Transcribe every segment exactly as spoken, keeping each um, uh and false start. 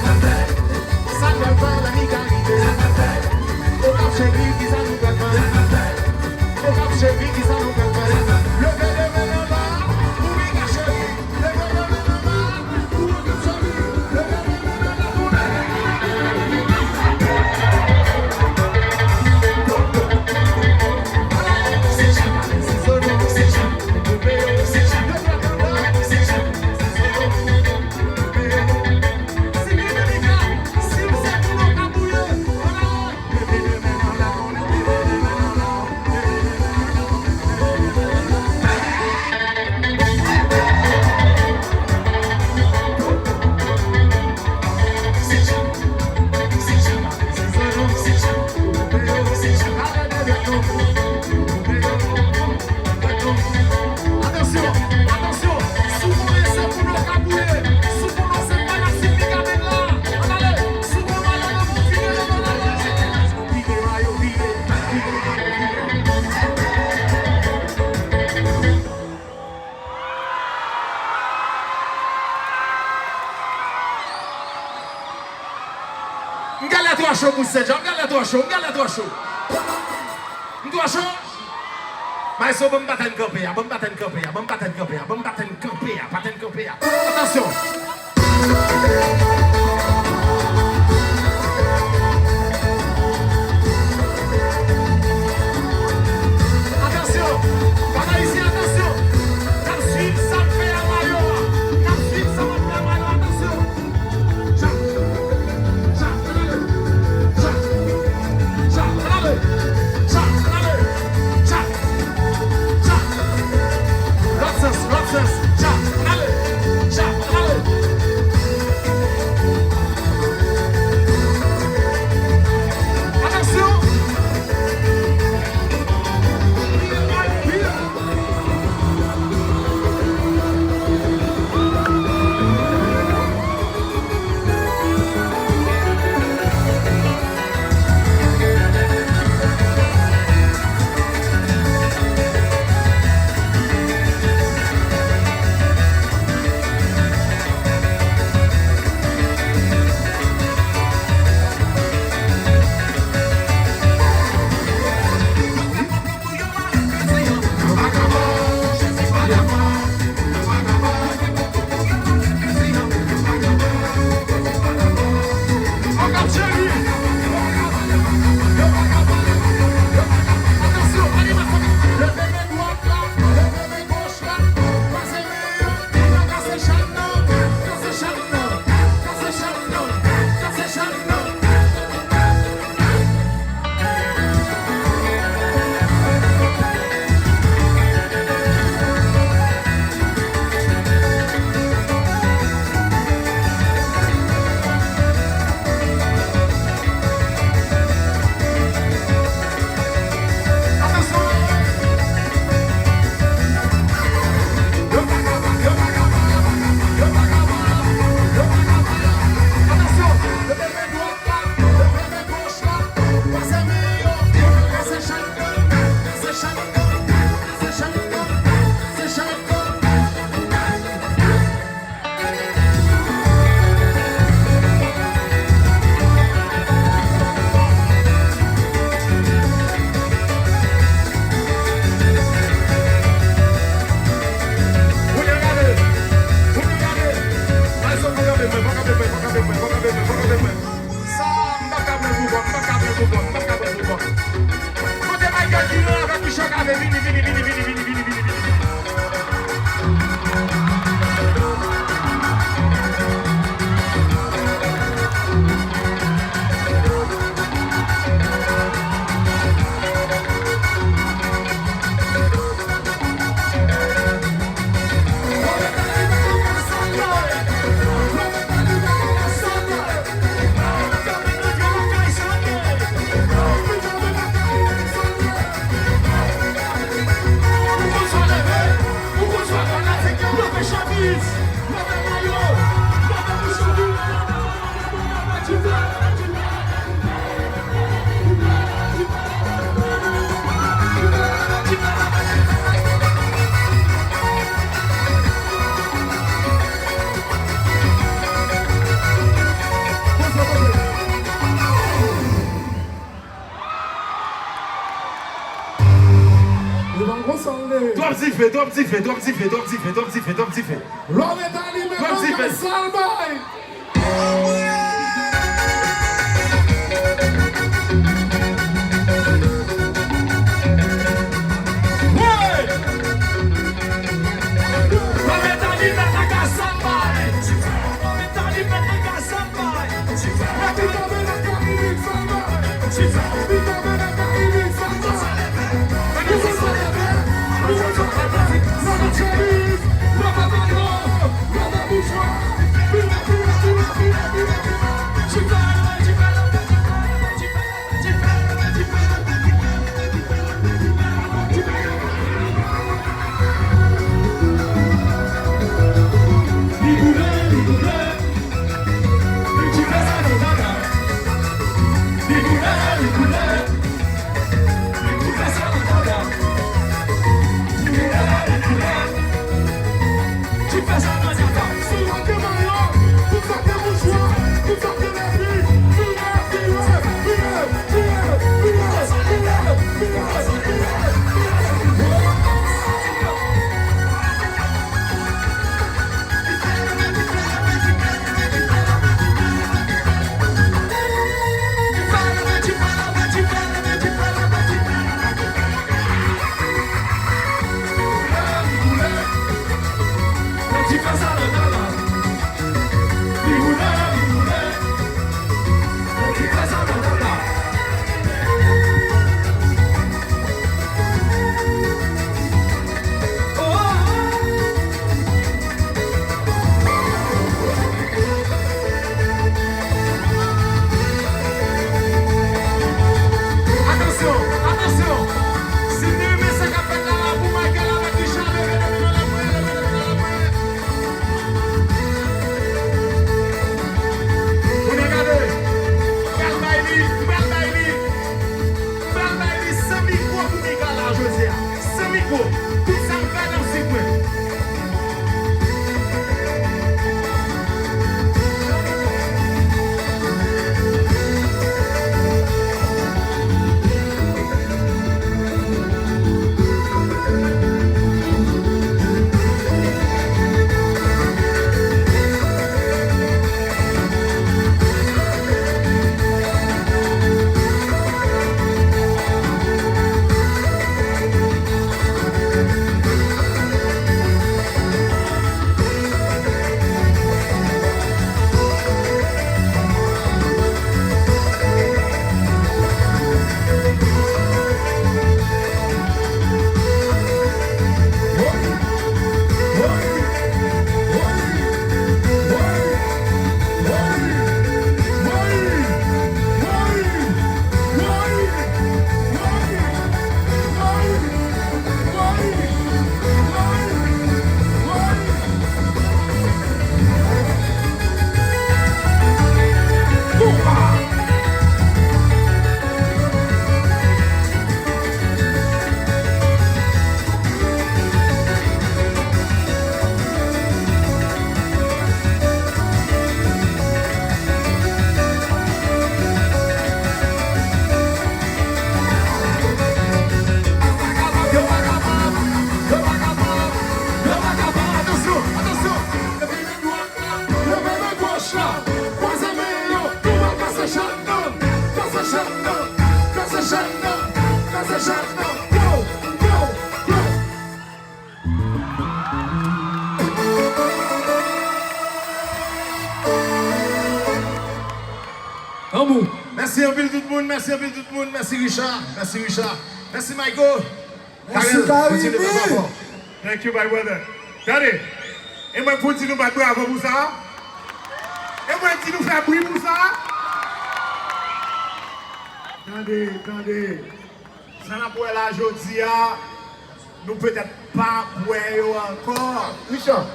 Sa n pral fè, lè mi ka rive. Okap cheri, kisa nou pral fè? Okap cheri, kisa nou pral fè? Leve de men n anba pou Mika cheri. Leve de men n anba pou Okap cheri. Leve de men n anba pou Atansyon, atansyon, si w konnen se pou nou ka boule, si w konnen se fanatik Mika Band la, ann ale, si w konnen, ann ale, vire, ann ale. Vire mayo, vire, vire mayo, vire. M gade lè twò cho pou Sent Jan, m gade lè twò cho, m gade lè twò cho. M twò cho? Maestro, ban m patèn kanpe a, ban m patèn kanpe a, ban m patèn kanpe a, ban m patèn kanpe a, patèn kanpe a. Atansyon! Atansyon! Pèp ayisyen, atansyon! N ap swiv sa m fè a mayo a. N ap swiv sa m ap fè a mayo a. Atansyon! Cha! Cha! Ann ale! Cha! Cha! Ann ale! Cha! Ann ale! Cha! Cha! Lòt sans, lòt sans. Cha! Ann ale! Cha! Ann ale! Atansyon! Sa, m p ap ka pran pou kò m, m p ap ka pran pou kò m, m p ap ka pran pou kò m. Kote Michael ki nan avèk Michel Cavé, vini, vini, vini. Twòp dife, twòp dife, twòp dife, twòp dife, twòp dife. Lòve tali, men bagay sal bay. Lòve tali, men bagay sal bay. Lòve tali, men bagay sal bay. Atansyon, atansyon! Si n te renmen sa k ap fèt la, la pou Michael avèk Richard, leve, leve nan la priyè, leve, leve nan la priyè. Kounye a gade, m pral bay li, m pral bay li, m pral bay li san mikwo pou Mika la jodi a. San mikwo, tout sa m fè nan sik mwen. Yo pa kapab, yo pa kapab, yo pa kapab. Atansyon, atansyon. Leve men dwat la, leve men goch la. Kwaze men yo, nou pral pase chat nan, pase chat nan, pase chat nan, pase chat nan. Yo, yo, yo. Lanmou. Mèsi anpil tout moun, mèsi anpil tout moun, mèsi Richard, mèsi Richard, mèsi Michael. Mèsi Karimi. Thank you, my brother. Tande, e mwen pou di nou bat bravo pou sa? E mwen di nou fè bri pou sa? Tande, tande. Sa n ap wè la jodi a, nou petèt pa ap wè yo ankò. Richard.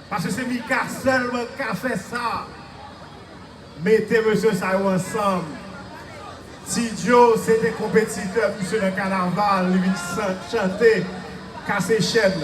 Paske se Mika sèlman k ka fè sa. Mete mesye sa yo ansanm. Ti Djo se te konpetitè misye nan kanaval, li vin chan-, chante, kase chèn.